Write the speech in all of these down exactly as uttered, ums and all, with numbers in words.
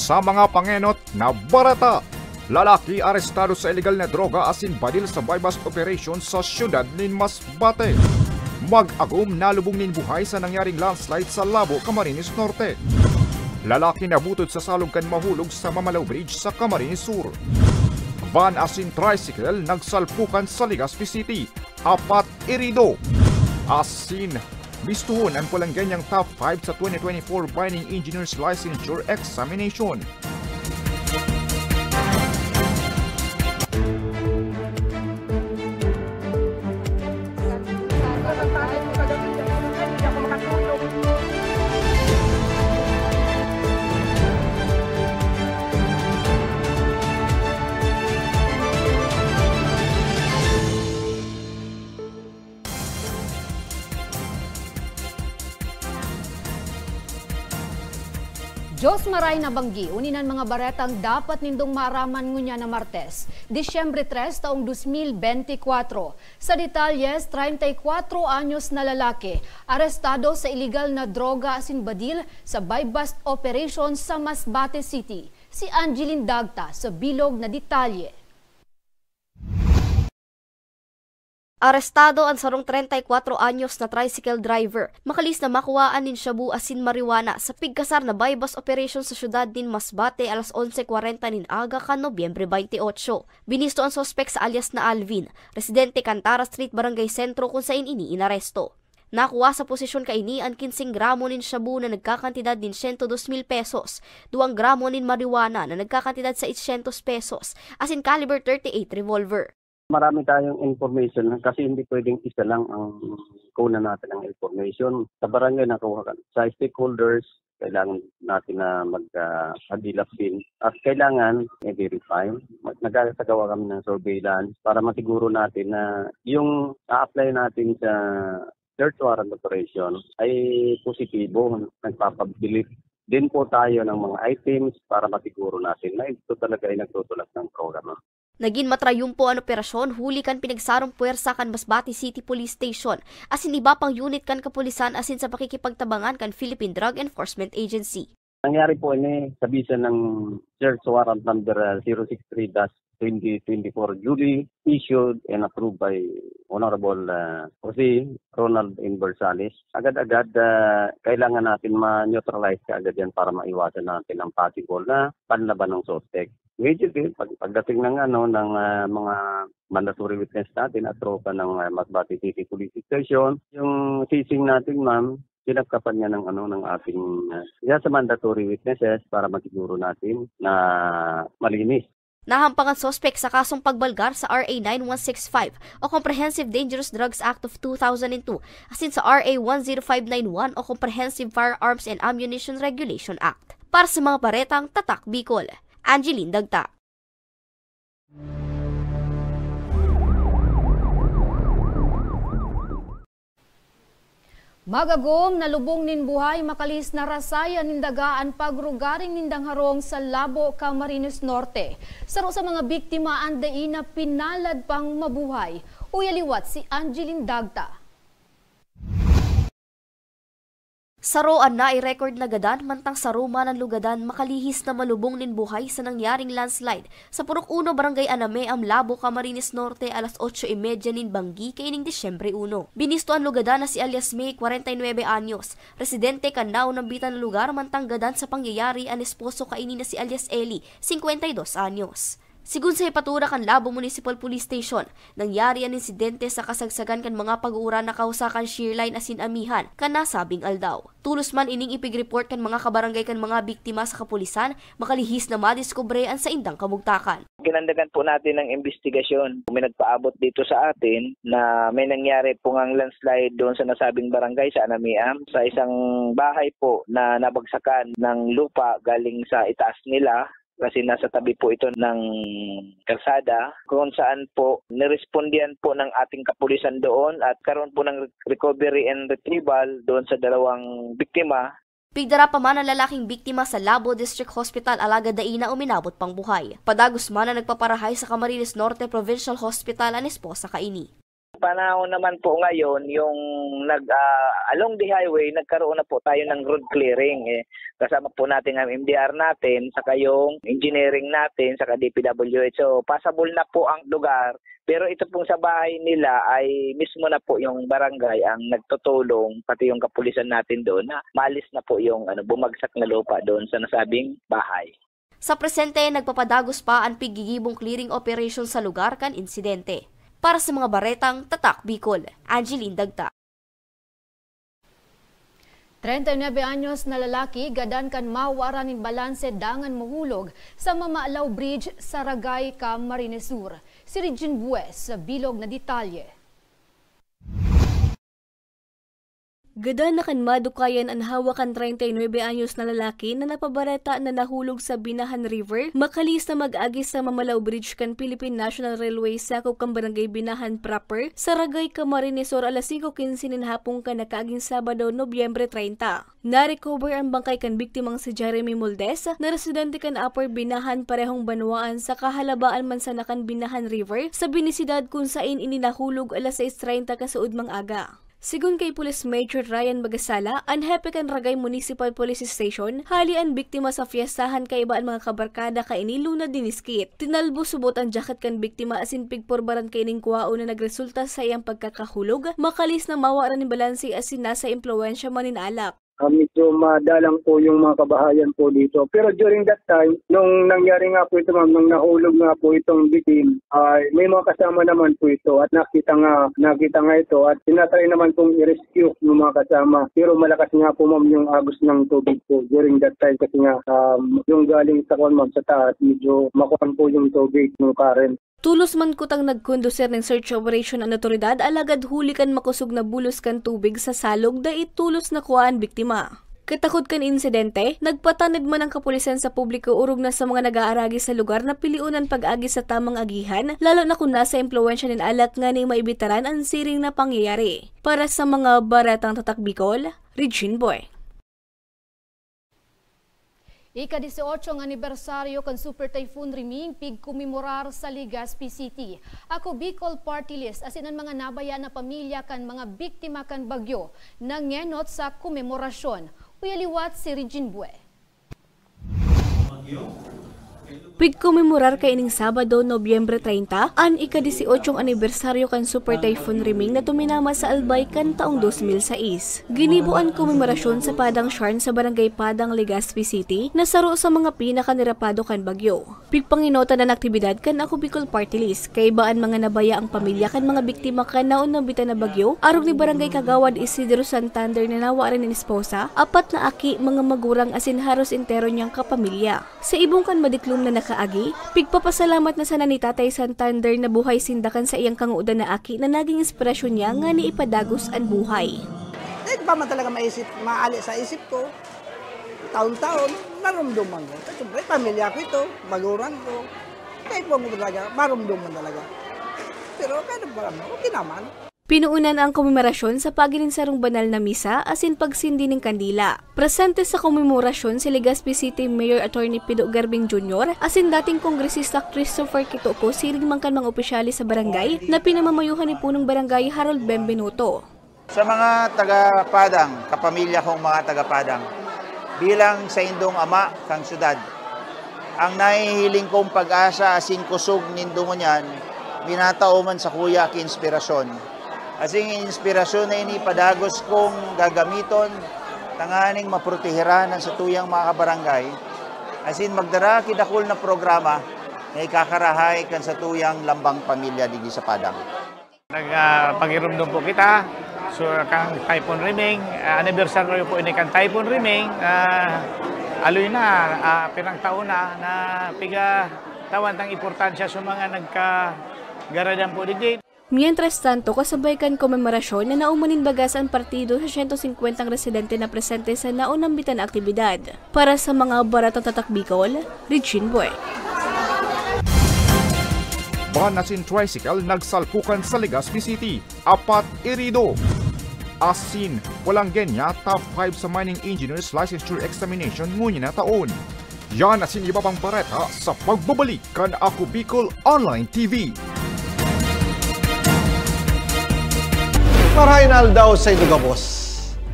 Sa mga pangenot na bareta, lalaki arestado sa iligal na droga asin badil sa buy-bust operation sa siyudad nin Masbate. Mag-agom na lubong nin buhay sa nangyaring landslide sa Labo, Camarines Norte. Lalaki nabutod sa salog kan mahulog sa Mamalaw Bridge sa Camarines Sur. Van asin tricycle nagsalpukan sa Legazpi City. Apat irido. Asin, bistuhon an palangganyang top five sa twenty twenty-four Mining Engineers Licensure Examination. Diyos maray na banggi, uni nan mga baretang dapat nindong maaraman ngunyan na Martes, Disyembre tres, taong dos mil bente kwatro. Sa detalyes, treinta y cuatro anyos na lalaki, arestado sa iligal na droga asin badil sa buy-bust operation sa Masbate City. Si Angeline Dagta sa bilog na detalye. Arestado an sarong treinta y cuatro anyos na tricycle driver, makalihis na makuwaan nin shabu asin marijuana sa pigkasar na buy-bust operation sa siyudad nin Masbate alas onse kwarenta nin aga kan Nobyembre bente otso. Binisto an suspek sa alias na Alvin, residente kan Tara Street, Barangay Sentro, kun sain ini inaresto. Nakuha sa posesyon kaini an kinseng gramo nin shabu na nagkakantidad nin sento dos mil pesos, duwang gramo nin marijuana na nagkakantidad seiscientos pesos, asin caliber thirty-eight revolver. Marami tayong information kasi hindi pwedeng isa lang ang kunan natin ng information. Sa barangay nakuha ka, sa stakeholders, kailangan natin na mag, ah, hadilap din. At kailangan i-verify. Mag-, nagkakagawa kami ng surveillance para masiguro natin na yung a-apply natin sa search warrant operation ay positibo, nagpapabilis din po tayo ng mga items para masiguro natin na ito talaga ay nagtutulak ng programa. Nagin matrayumpo an operasyon huli kan pinagsarong puwersa kan Masbate City Police Station asin iba pang unit kan kapulisan asin sa pakikipagtabangan kan Philippine Drug Enforcement Agency. Nangyari po ini sa bisa ng search warrant number, ah, zero six three dash twenty twenty-four duly issued and approved by Honorable, ah, Jose Ronald Inversales. Agad-agad, ah, kailangan natin ma-neutralize kaagad yan para maiwasan natin ang possible na panlaban ng suspect. Immediately, pag-, pagdating ng ano, ng, ah, mga mandatory witness natin at tropa ng, ah, Masbate City Police Station, yung seizing natin, ma'am, kinapkapan niya ng ano, ng ating, ah, isa sa mandatory witnesses para masiguro natin na malinis. Nahampang an suspek sa kasong pagbalgar sa R A nine one six five o Comprehensive Dangerous Drugs Act of two thousand and two asin sa R A one zero five nine one o Comprehensive Firearms and Ammunition Regulation Act. Para sa mga baretang Tatak Bicol, Angeline Dagta. Mag-agom na lubong nin buhay, makalihis na rasayan nin daga an pagrugaring nindang harong sa Labo, Camarines Norte. Saro sa mga biktima an dai na pinalad pang mabuhay. Uya liwat si Angeline Dagta. Saro an nai-record na gadan, mantang saro man an lugadan makalihis na malubong nin buhay sa nangyaring landslide sa Purok Uno, Barangay Anameam, Labo, Camarines Norte, alas otso y media nin banggi kaining Disyembre uno. Binisto an lugadan na si alias May, kwarenta y nuebe anyos, residente kan naunambitan na lugar, mantang gadan sa pangyayari an esposo kaini na si alias Eli, singkwenta y dos anyos. Sigon sa hepatura kan Labo Municipal Police Station, nangyari an insidente sa kasagsagan kan mga pag-uuran na kausa kan shear line asin amihan kan nasabing aldaw. Tolos man ining ipig-report kan mga kabarangay kan mga biktima sa kapulisan, makalihis na madiskubre an saindang kamugtakan. Ginandagan po natin ng imbestigasyon. May nagpaabot dito sa atin na may nangyari po ngang landslide doon sa nasabing barangay, sa Anamiam, sa isang bahay po na nabagsakan ng lupa galing sa itaas nila. Kasi nasa tabi po ito ng kalsada, kung saan po nirespondihan po ng ating kapulisan doon at karoon po ng recovery and retrieval doon sa dalawang biktima. Pigdara pa man ang lalaking biktima sa Labo District Hospital, alagad dai na uminabot pang buhay. Padagos man na nagpaparahay sa Camarines Norte Provincial Hospital an esposa kaini. Panahon naman po ngayon, yung nag, ah, along the highway, nagkaroon na po tayo ng road clearing, eh. Kasama po natin ang M D R natin, saka yung engineering natin, saka D P W H. So, passable na po ang lugar, pero ito pong sa bahay nila ay mismo na po yung barangay ang nagtutulong, pati yung kapulisan natin doon na maalis na po yung, ano, bumagsak na lupa doon sa nasabing bahay. Sa presente, nagpapadagos pa an pigigibong clearing operation sa lugar kan insidente. Para sa mga baretang Tatak Bicol, Angeline Dagta. Treinta y nuebe anyos na lalaki gadan kan mawaran nin balanse dangan mahulog sa Mamalaw Bridge, Saragay, Camarines Sur. Si Regine Bues sa bilog na detalye. Gadan na kan madukayan an hawak kan treinta y nuebe anyos na lalaki na napabareta na nahulog sa Binahan River, makalihis na mag-agi sa Mamalaw Bridge kan Philippine National Railway, sakop kan Barangay Binahan Proper, Saragay, Camarines Sur, alas singko quince nin hapon kan nakaaging Sabado, Nobyembre treinta. Na-recover an bangkay kan biktimang si Jeremy Moldes, na residente kan Upper Binahan, parehong banwaan sa kahalabaan man sana kan Binahan River, sa Binisidad, kun saen ini nahulog alas sais treinta kasuodmang aga. Segun kay Police Major Ryan Magasala, an hepe kan Ragay Municipal Police Station, hali an biktima sa fiestahan kaiba an mga kabarkada kaini lunad nin iskit. Tinalbo subot an jacket kan biktima asin pigpurbaran kaining kwaon na nagresulta sa iyang pagkakahulog, makalihis na mawaran nin balanse asin nasa impluwensya man nin alak. Ah, medyo madalang po yung mga kabahayan po dito. Pero during that time, nung nangyari nga po ito, ma'am, nung nahulog nga po itong bitin, ay may mga kasama naman po ito at nakita nga, nakita nga ito at tinatry naman pong i-rescue ng mga kasama. Pero malakas nga po, ma'am, yung agos ng tubig po during that time kasi nga, um, yung galing sa kwan, ma'am, sa taas, medyo makuan po yung tubig ng current. Tolos man kutang nagkondusir nin search operation an otoridad, alagad huli kan makosog na bulos kan tubig sa salog, dai tolos nakua an biktima. Katakod kan insidente, nagpatanid man ang kapulisan sa publiko orog na sa mga nag-aaragi sa lugar na pilion an pag-agi sa tamang agihan, lalo na kun nasa impluwensya nin alak, ngani maibitaran an siring na pangyayari. Para sa mga Baretang Tatak Bicol, Regine Boy. Ika-dieciocho nga anibersaryo kan Super Typhoon Riming pigkomemorar sa Legazpi City. Ako Bicol Party List asin an mga nabaya na pamilya kan mga biktima kan bagyo nangenot sa komemorasyon. Uya liwat si Regine Bue. Pigkomemorar kaining Sabado, Nobyembre treinta, an ika-dieciochong anibersaryo kan Super Typhoon Riming na tuminama sa Albay kan taong dos mil sais. Ginibo an komemorasyon sa Padang Sharn sa Barangay Padang, Legazpi City, na saro sa mga pinakanirapado kan bagyo. Pigpangenotan an aktibidad kan Ako Bicol Party List, kaiba an mga nabaya ang pamilya kan mga biktima kan naon na bitan na bagyo, arog ni Barangay Kagawad Isidro Santander na nawaran nin esposa, apat na aki, mga magurang asin haros entero niyang kapamilya. Sa ibong kan madiklom na nakaagi, pigpapasalamat na sana ni Tatay Santander na buhay sinda kan saiyang kangodan na aki na naging inspirasyon niya ngani ipadagos an buhay. Dai pa man talaga maisip, maali sa isip ko. Taon-taon, naromdoman ko. Siyempre, pamilya ko ito, magulang ko. Kaya po mo talaga, maromdoman talaga. Pero kaya naman, okay naman. Pinoonan ang komemerasyon sa pagi nin sarong banal na misa asin pagsindi nin kandila. Presente sa komemerasyon si Legazpi City Mayor Attorney Pido Gerbin Junior asin dating Kongresista Christopher Quitoco siring man kan mga opisyales sa barangay na pinamamayohan ni Punong Barangay Harold Benvenuto. Sa mga taga-Padang, kapamilya kong mga taga-Padang, bilang saindong ama kan syudad, ang nahihiling kong pag-asa asin kusog nindo ngunyan, minatao man sakuya ki inspirasyon. Asin inspirasyon na ini padagos kong gagamiton tanganing maprotehiran an satuyang mga kabarangay, asin magdara ki dakul na programa na ikakarahay kan satuyang lambang pamilya digdi sa Padang. Nag, ah, pagirumdom po kita, so, kan Typhoon Riming, ah, anibersaryo po ini kan Typhoon Riming, ah, aloy na, ah, pirang taon na, na pigatawan tang importansya sa mga nagkagaradan po digdi. Mientras tanto, kasabay kan komemorasyon na nauman nin bagas an partido sa siyento singkwentang residente na presente sa naunambitan na aktibidad. Para sa mga Baretang Tatak Bicol, Regine Boy. Van asin tricycle nagsalpukan sa Legazpi City, apat irido. Asin, walang genya, top five sa mining engineers licensure examination ngunyan na taon. Yan asin iba pang bareta sa pagbabalik kan Ako Bicol Online T V. Marahay na aldaw saindo gabos.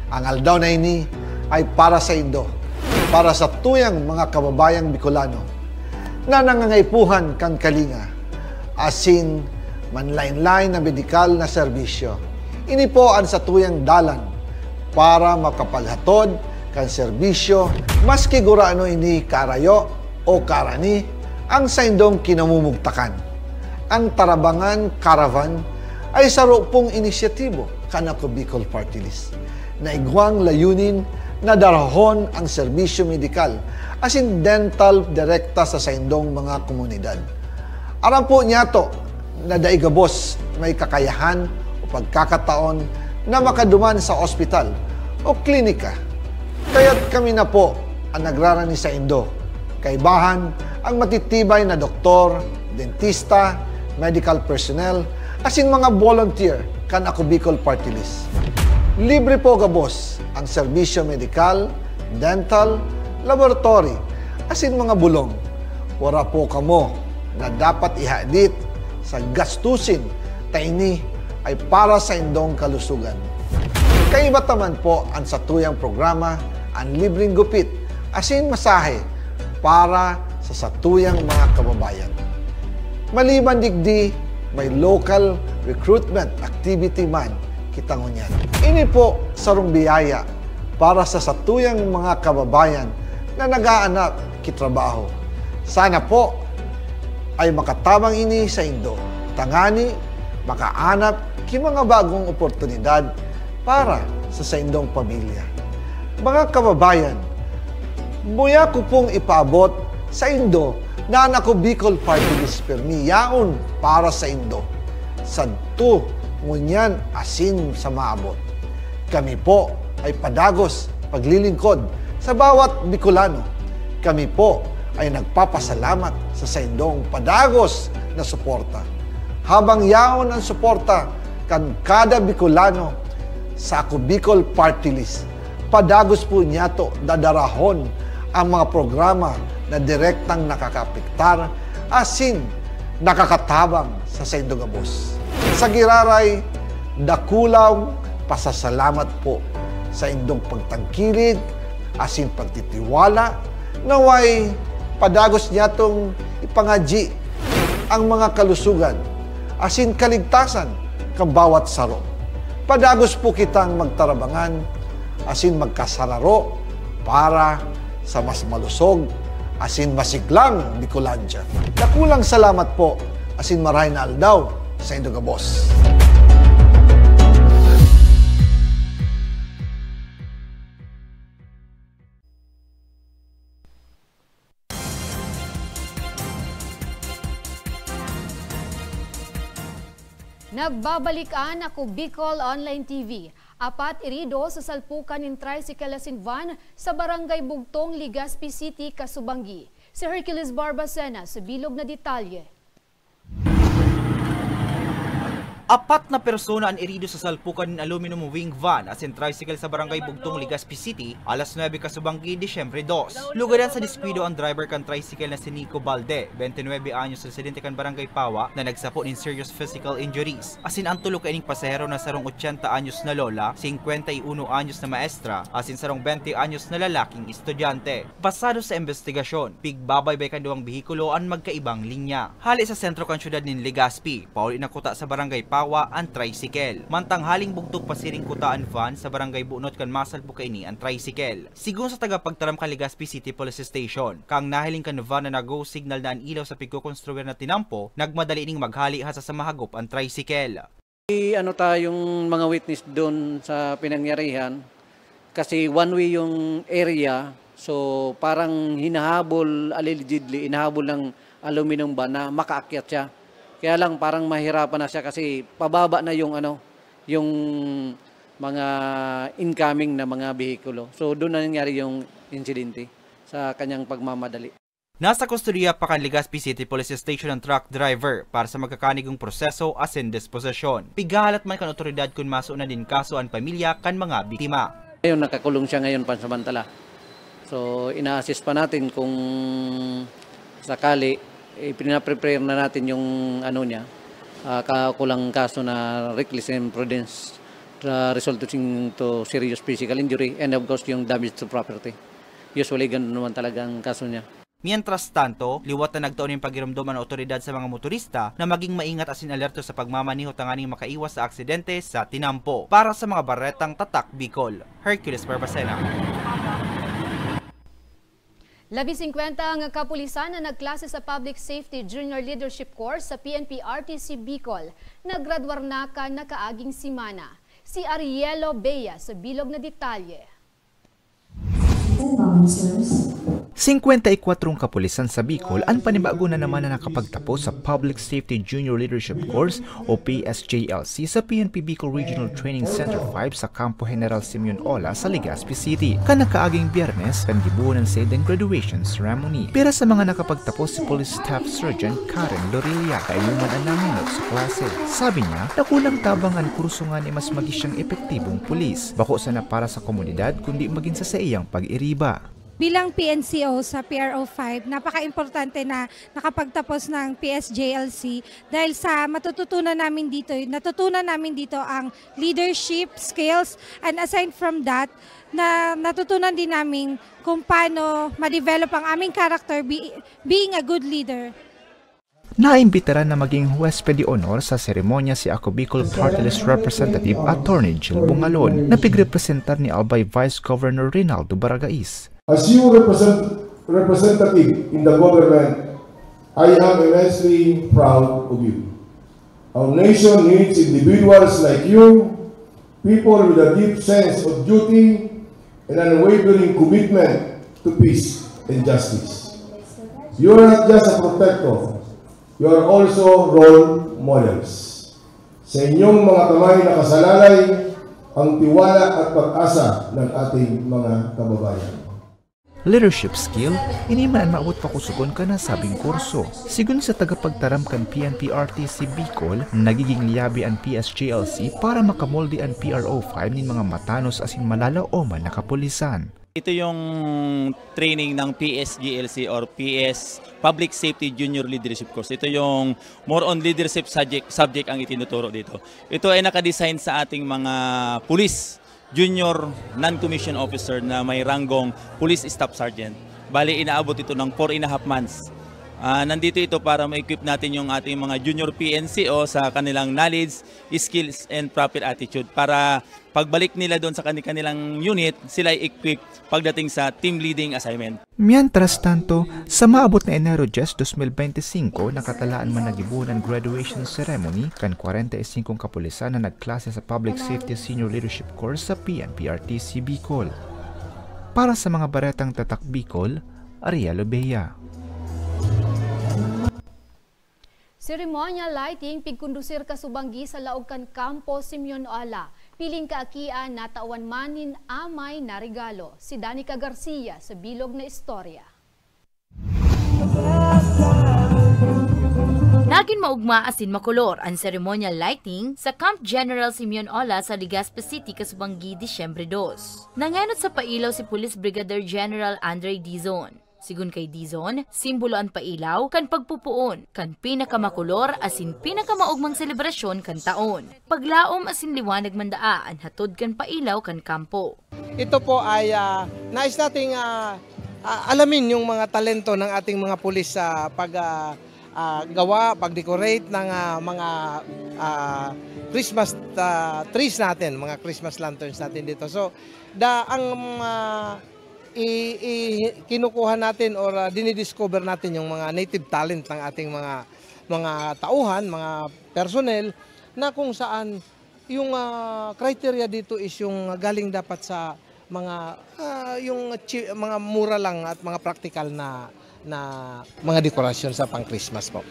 Ang aldaw na ini ay para saindo, para sa tuyang mga kababayang Bicolano na nangangaipuhan kan kalinga asin manlaen-laen na medikal na serbisyo. Ini po an satuyang dalan para makapaghatod kan serbisyo, maski gurano ini kaarayo o kaarani ang saindong kinamumugtakan. Ang Tarabangan Caravan ay saro pong inisyatibo kan Ako Bicol Party List na igwang layunin na darahon ang serbisyo medikal asin dental direkta sa saindong mga komunidad. Aram po niyato na dai gabos may kakayahan o pagkakataon na makaduman sa ospital o klinika. Kaya't kami na po ang nagrarani saindo. Kaibahan ang matitibay na doktor, dentista, medical personnel, asin mga volunteer kan Ako Bicol Party List. Libre po gabos ang serbisyo medikal, dental, laboratory, asin mga bulong. Wara po kamo na dapat ihadit sa gastusin ta ini ay para saindong kalusugan. Kaiba ta man po an satuyang programa, an libreng gupit asin masahe para sa satuyang mga kababayan. Maliban digdi, may local recruitment activity man kita ngunyan. Ini po sarong biyaya para sa satuyang mga kababayan na naghahanap ki trabaho. Sana po ay makatabang ini saindo, tangani makahanap ki mga bagong oportunidad para sa saindong pamilya. Mga kababayan, muya ko pong ipaabot saindo na an Ako Bicol Party List pirmi yaon para saindo, sadto, ngunyan asin sa maabot. Kami po ay padagos paglilingkod sa bawat Bicolano. Kami po ay nagpapasalamat sa saindong padagos na suporta. Habang yaon an suporta kan kada Bicolano sa Ako Bicol Party List, padagos po niyato dadarahon ang mga programa na direktang nakakaapektar asin nakakatabang sa saindong gabos. Sa giraray, dakulang pasasalamat po sa indong pagtangkilik asin pagtitiwala. Naway padagos niyatong ipangadyi ang mga kalusugan asin kaligtasan kan bawat saro. Padagos po kitang magtarabangan asin magkasararo para sa mas malusog asin masiglang Bicolandia. Dakulang salamat po asin marahay na aldaw saindo gabos. Nagbabalik an Ako Bicol Online T V. Apat irido sa salpukan nin tricycle asin van sa Barangay Bugtong, Legazpi City, kasubanggi. Si Hercules Barbacena sa bilog na detalye. Apat na persona an irido sa salpukan nin aluminum wing van asin tricycle sa Barangay Bugtong, Legazpi City, alas nuebe kasubanggi, Disyembre dos. Lugadan sa diskwido an driver kan tricycle na si Nico Balde, twenty-nine anyos, residente kan Barangay Pawa, na nagsapo nin serious physical injuries. Asin an tolo kaining pasahero na sarong ochenta anyos na lola, singkwenta y uno anyos na maestra, asin sarong bente anyos na lalaking estudyante. Basado sa imbestigasyon, pigbabaybay kan duwang behikulo an magkaibang linya. Hale sa sentro kan syudad nin Legazpi, pauli na kuta sa Barangay Pawa an tricycle. Mantang haling bugtong pasiring kuta an van sa Barangay Bunot kan masalpok kaini an tricycle. Sigon sa tagapagtaram kan Legazpi City Police Station, kan nahiling kan van na na-go signal na an ilaw sa pigkokonstruir na tinampo, nagmadali ning maghale hasta sa mahagop an tricycle. May ano tayong mga witness doon sa pinangyarihan, kasi one way yung area, so parang hinahabol, allegedly, hinahabol ng aluminum van na makaakyat siya. Kaya lang parang mahirapan na siya kasi pababa na yung ano, yung mga incoming na mga behikulo. So doon na nangyari yung insidente sa kanyang pagmamadali. Nasa kustodiya pa kan Legazpi City Police Station an truck driver para sa magkakanigong proseso asin disposisyon. Pighahalat man kan otoridad kun maso na nin kaso an pamilya kan mga biktima. Ngayon, nakakulong siya ngayon pansamantala. So, ina-assess pa natin kung sakali, ipinaprepare na natin yung ano niya, ah, kaukulang kaso na reckless imprudence Uh, resulting to serious physical injury and of course yung damage to property. Usually ganun naman talaga ang kaso niya. Mientras tanto, liwat na nagtao nin pagiromdom an awtoridad sa mga motorista na maging maingat asin alerto sa pagmamaneho tanganing makaiwas sa aksidente sa tinampo. Para sa mga baretang Tatak Bicol, Hercules Barbacena. Labi singkwenta ang kapulisan na nagklase sa Public Safety Junior Leadership Course sa P N P R T C Bicol. Nagradwar na kan nakaaging simana. Si Arielo Bea sa bilog na detalye. Singkwenta y kwatro kapulisan sa Bicol an panibago na naman na nakapagtapos sa Public Safety Junior Leadership Course o P S J L C sa P N P Bicol Regional Training Center five sa Kampo General Simeon Ola sa Legazpi City. Kan nakaaging Biyernes, kan gibohon an sindang graduation ceremony. Pira sa mga nakapagtapos si Police Staff Sergeant Karen Lorilla, kaiyoman an nangenot sa klase. Sabi niya, nakulang tabang an kurso ngani mas magin siyang epektibong pulis. Bako sana para sa komunidad, kundi magin sa saiyang pag-iriba. Bilang P N C O sa P R O five, napaka-importante na nakapagtapos ng P S J L C dahil sa matututunan namin dito, natutunan namin dito ang leadership skills, and aside from that, na natutunan din namin kung paano ma-develop ang aming character be-, being a good leader. Naimbitaran na maging huwes de honor sa seremonya si Ako Bicol Party List Representative Attorney Jill Bungalon, na pigrepresentar ni Albay Vice Governor Reynaldo Baragais. As you represent, representative in the government, I am immensely proud of you. Our nation needs individuals like you, people with a deep sense of duty and unwavering commitment to peace and justice. You are not just a protector, you are also role models. Sa inyong mga kamay nakasalalay ang tiwala at pag-asa ng ating mga kababayan. Leadership skill, ini man an maabot pakusugon kan nasabing kurso. Sigon sa tagapagtaram kan P N P R T C Bicol, nagiging liyabe an P S J L C para makamolde an P R O five nin mga matanos asin malalaoman na kapulisan. Ito yung training ng P S J L C or P S, Public Safety Junior Leadership Course. Ito yung more on leadership subject, subject ang itinuturo dito. Ito ay nakadesign sa ating mga pulis, junior non-commissioned officer na may ranggong police staff sergeant. Bali, inaabot ito ng four and a half months. Ah, nandito ito para ma-equip natin yung ating mga junior P N C O sa kanilang knowledge, skills, and proper attitude para pagbalik nila doon sa kani-, kanilang unit, sila ay equipped pagdating sa team leading assignment. Mientras tanto, sa maabot na Enero dyes, dos mil bente singko, nakatalaan man na gibohon an graduation ceremony kan kwarenta y singkong kapulisan na nagklase sa Public Safety Senior Leadership Course sa P N P R T C Bicol. Para sa mga baretang Tatak Bicol, Ariel Obeya. Ceremonial lighting pigkondusir kasubanggi sa laog kan Kampo Simeon Ola. Piling kaakian, natawan man nin amay na regalo. Si Danica Garcia sa bilog na istorya. Nagin maugma asin makolor an ceremonial lighting sa Camp General Simeon Ola sa Legazpi City kasubanggi Disyembre dos. Nangenot sa pailaw si Police Brigadier General Andre Dizon. Sigon kay Dizon, simbolo an pailaw kan pagpopoon kan pinakamakolor asin pinakamaugmang selebrasyon kan taon. Paglaom asin liwanag man daa an hatod kan pailaw kan kampo. Ito po ay, ah, nais nating, ah, ah, alamin yung mga talento ng ating mga pulis sa pag, ah, ah, gawa, pag-decorate ng, ah, mga, ah, Christmas, ah, trees natin, mga Christmas lanterns natin dito. So, da-, ang, ah, i-, i-, kinukuha natin or, ah, dinidiscover natin yung mga native talent ng ating mga, mga tauhan, mga personnel, na kung saan yung, ah, criteria dito is yung galing dapat sa mga, ah, yung chi-, mga mura lang at mga praktikal na, na mga dekorasyon sa pang-Christmas po.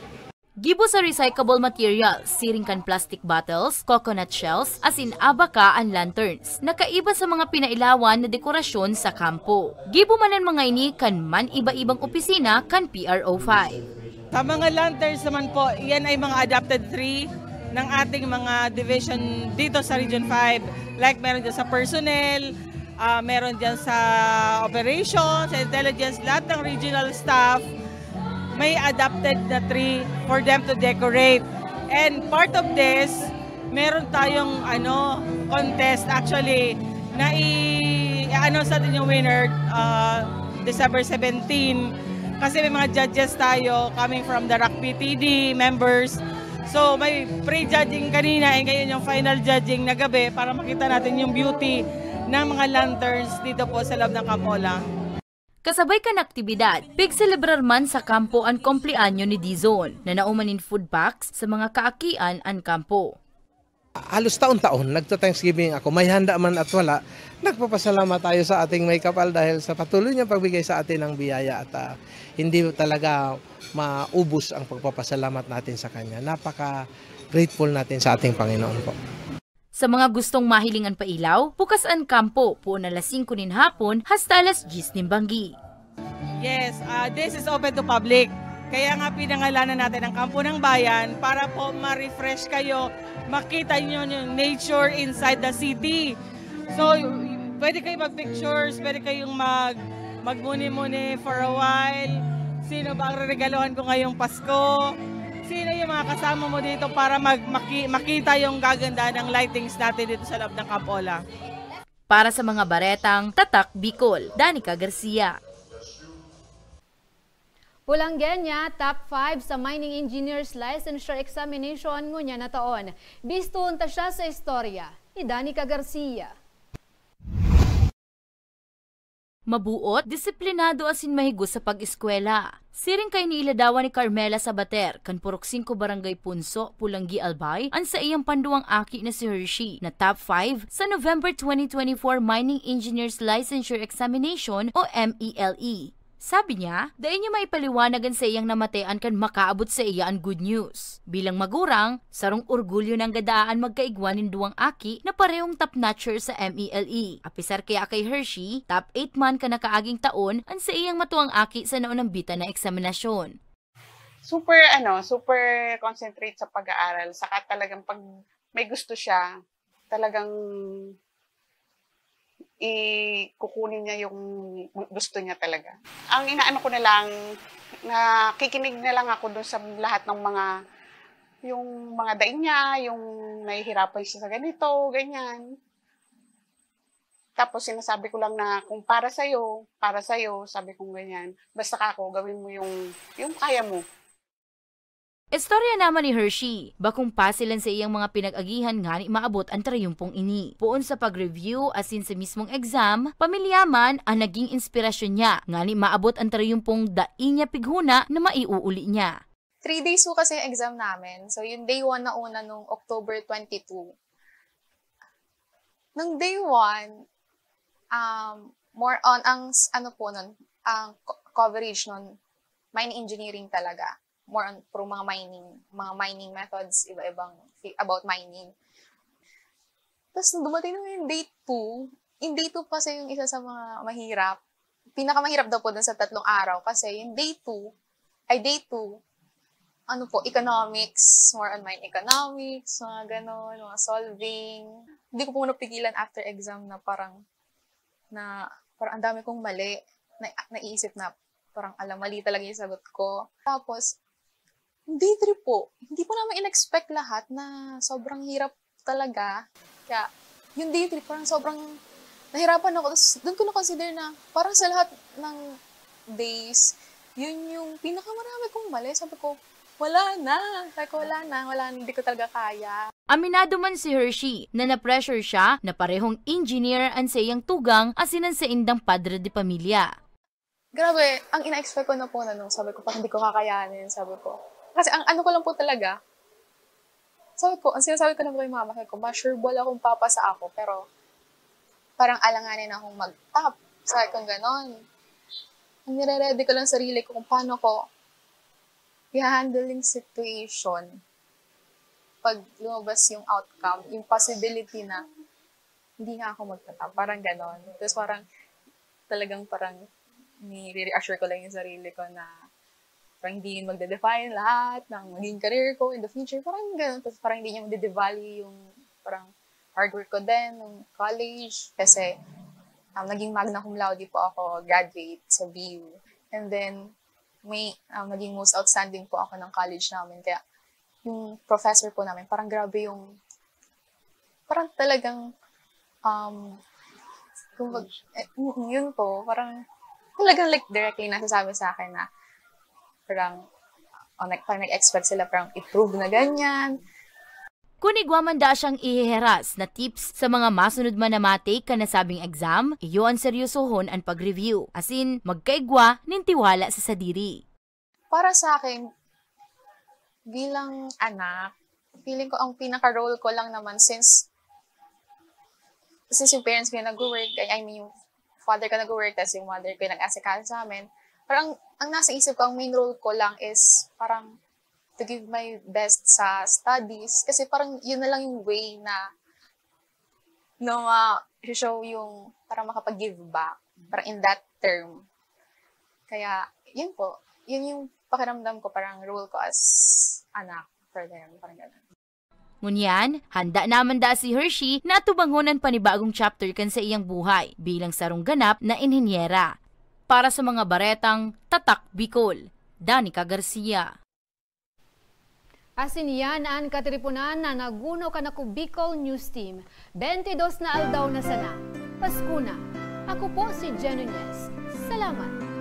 Gibo sa recyclable materials, siring kan plastic bottles, coconut shells, asin abaka an lanterns. Nakaiba sa mga pinailawan na dekorasyon sa kampo. Gibo man an mga ini kan man iba-ibang opisina kan P R O five. Sa mga lanterns naman po, yan ay mga adapted tree ng ating mga division dito sa Region five. Like, meron dyan sa personnel, ah, meron dyan sa operations, intelligence, lahat ng regional staff, may adapted na tree for them to decorate. And part of this, meron tayong, ano, Contest, actually, nai-announce natin yung winner, ah, December seventeen. Kasi may mga judges tayo coming from the Rock P T D members. So, may pre-judging kanina and ngayon yung final judging na gabi para makita natin yung beauty ng mga lanterns dito po sa loob ng Camp Ola. Kasabay kan aktibidad, pigselebrar man sa kampo an kumpleanyo ni Dizon, na nauman nin food packs sa mga kaakian an kampo. Halos taon-taon, nagta-Thanksgiving ako. May handa man at wala, nagpapasalamat tayo sa ating may kapal dahil sa patuloy niyang pagbigay sa atin ng biyaya at, ah, hindi talaga maubos ang pagpapasalamat natin sa kanya. Napaka-grateful natin sa ating Panginoon po. Sa mga gustong mahiling an pailaw, bukas an kampo, poon alas singko nin hapon hasta alas dyes nin banggi. Yes, ah, this is open to public. Kaya nga pinangalanan natin ang Kampo ng Bayan para po ma-refresh kayo, makita niyo yung nature inside the city. So, y-, y-, pwede kayo mag-pictures, pwede kayong mag-, magmuni-muni for a while. Sino ba ang reregaluhan ko ngayong Pasko? Sino yung mga kasama mo dito para mag-, maki-, makita yung gaganda ng lightings natin dito sa loob ng Camp Ola? Para sa mga baretang Tatak Bicol, Danica Garcia. Pulanggueña, top five sa Mining Engineers Licensure Examination ngunyan na taon. Bistuhon ta siya sa istorya ni Danica Garcia. Mabuot, disiplinado asin mahigos sa pag-eskwela. Siring kaini iladawan ni Carmela Sabater, kan Purok singko Barangay Punso, Pulanggi, Albay, an saiyang panduwang aki na si Hershey, na top five sa November twenty twenty-four Mining Engineers Licensure Examination o M E L E. Sabi niya, dai niya maipaliwanag an saiyang namatean kan makaabot saiya an good news. Bilang magurang, sarong orgulyo nang gadaan magkaigwa nin duwang aki na parehong top notcher sa M E L E. Apisar kaya kay Hershey, top eight man kan nakaaging taon an saiyang matuang aki sa naunambitan na eksaminasyon. Super, ano, super concentrate sa pag-aaral. Saka talagang pag may gusto siya, talagang i-, kukunin niya yung gu-, gusto niya talaga. Ang inaano ko na lang, nakikinig na lang ako dun sa lahat ng mga, yung mga dai niya, yung nahihirapan siya sa ganito, ganyan. Tapos sinasabi ko lang na, "Kung para sa'yo, para sa'yo," sabi kong ganyan. "Basta kako, gawin mo yung, yung kaya mo." Istorya naman ni Hershey, bakong pasil an saiyang mga pinag-agihan ngani maabot an trayumpong ini. Poon sa pag-review asin sa mismong exam, pamilya man an naging inspirasyon niya ngani maabot an trayumpong dai niya pighona na maiuuli niya. Three days po kasi yung exam namin. So, yung day one na una nung October twenty-two. Nung day one, um, more on ang s-, ano po nun, ang co-, coverage nun, mining engineering talaga. More on, puro mga mining, mga mining methods, iba-ibang fi-, about mining. Tas nung dumating na yung day two, yung day two kasi yung isa sa mga mahirap. Pinakamahirap daw po dun sa tatlong araw kasi yung day two, ay day two, ano po, economics, more on mine economics, mga ganon, mga solving. Hindi ko po napigilan after exam na parang, na, parang ang dami kong mali. Na, naiisip na parang, "Ala, mali talaga yung sagot ko." Tapos, yung day three po, hindi po namin in-expect lahat na sobrang hirap talaga. Kaya, yung day three, parang sobrang nahirapan ako. Tas, dun ko na-consider na parang sa lahat ng days, yun yung pinakamarami kong mali. Sabi ko, "Wala na." Sabi ko, "Wala na, wala na, hindi ko talaga kaya." Aminado man si Hershey na na-pressure siya na parehong engineer an saiyang tugang asin an saindang padre de pamilya. Grabe, ang ina-expect ko na po na nung sabi ko, "Parang hindi ko kakayanin," sabi ko. Kasi ang ano ko lang po talaga, sabi ko, ang sinasabi ko lang po kay mama, sabi ko, "Ma, sure ball akong papasa ako, pero parang alanganin akong mag-top." Sabi kong ganon. Ang nire-ready ko lang sarili ko kung paano ko i-handle yung situation pag lumabas yung outcome, yung possibility na hindi nga ako magta-top, parang ganon. Tapos parang, talagang parang nire-reassure ko lang yung sarili ko na parang hindi yun magde-define lahat ng maging career ko in the future, parang ganon. Tapos parang hindi niya magde-devalue yung parang hard work ko din nung college. Kasi, um, naging magna cum laude po ako, graduate sa B U. And then, may, um, naging most outstanding po ako ng college namin. Kaya, yung professor po namin, parang grabe yung, Parang talagang, um, kumbaga, eh, mm, yun po, parang talagang, like, directly nasasabi sa akin na parang, oh, nag-, parang nag-expect sila parang i-prove na ganyan. Kun igwa man daa siyang iheheras na tips sa mga masunod man na ma-take kan nasabing exam, iyo an seryosohon an pag-review. Asin, magkaigwa nin tiwala sa sadiri. Para sa akin, bilang anak, feeling ko ang pinaka-role ko lang naman since, since yung parents ko yung nag-work, I mean, yung father ko nag-work, tapos yung mother ko yung nag-asikaso sa amin. Parang ang, ang nasa isip ko, ang main role ko lang is parang to give my best sa studies. Kasi parang yun na lang yung way na, no, ma-show yung parang makapag-give back. Parang in that term. Kaya, yun po. Yun yung pakiramdam ko, parang role ko as anak for them. Parang ganun. Ngunyan, handa naman daa si Hershey na atubangon an panibagong chapter kan saiyang buhay bilang sarong ganap na inhinyera. Para sa mga baretang Tatak Bicol, Danica Garcia. Asin iyan an katiriponan na naguno kan Ako Bicol News Team. Bente dos na aldaw na sana. Pasko na. Ako po si Jen Nunez. Salamat.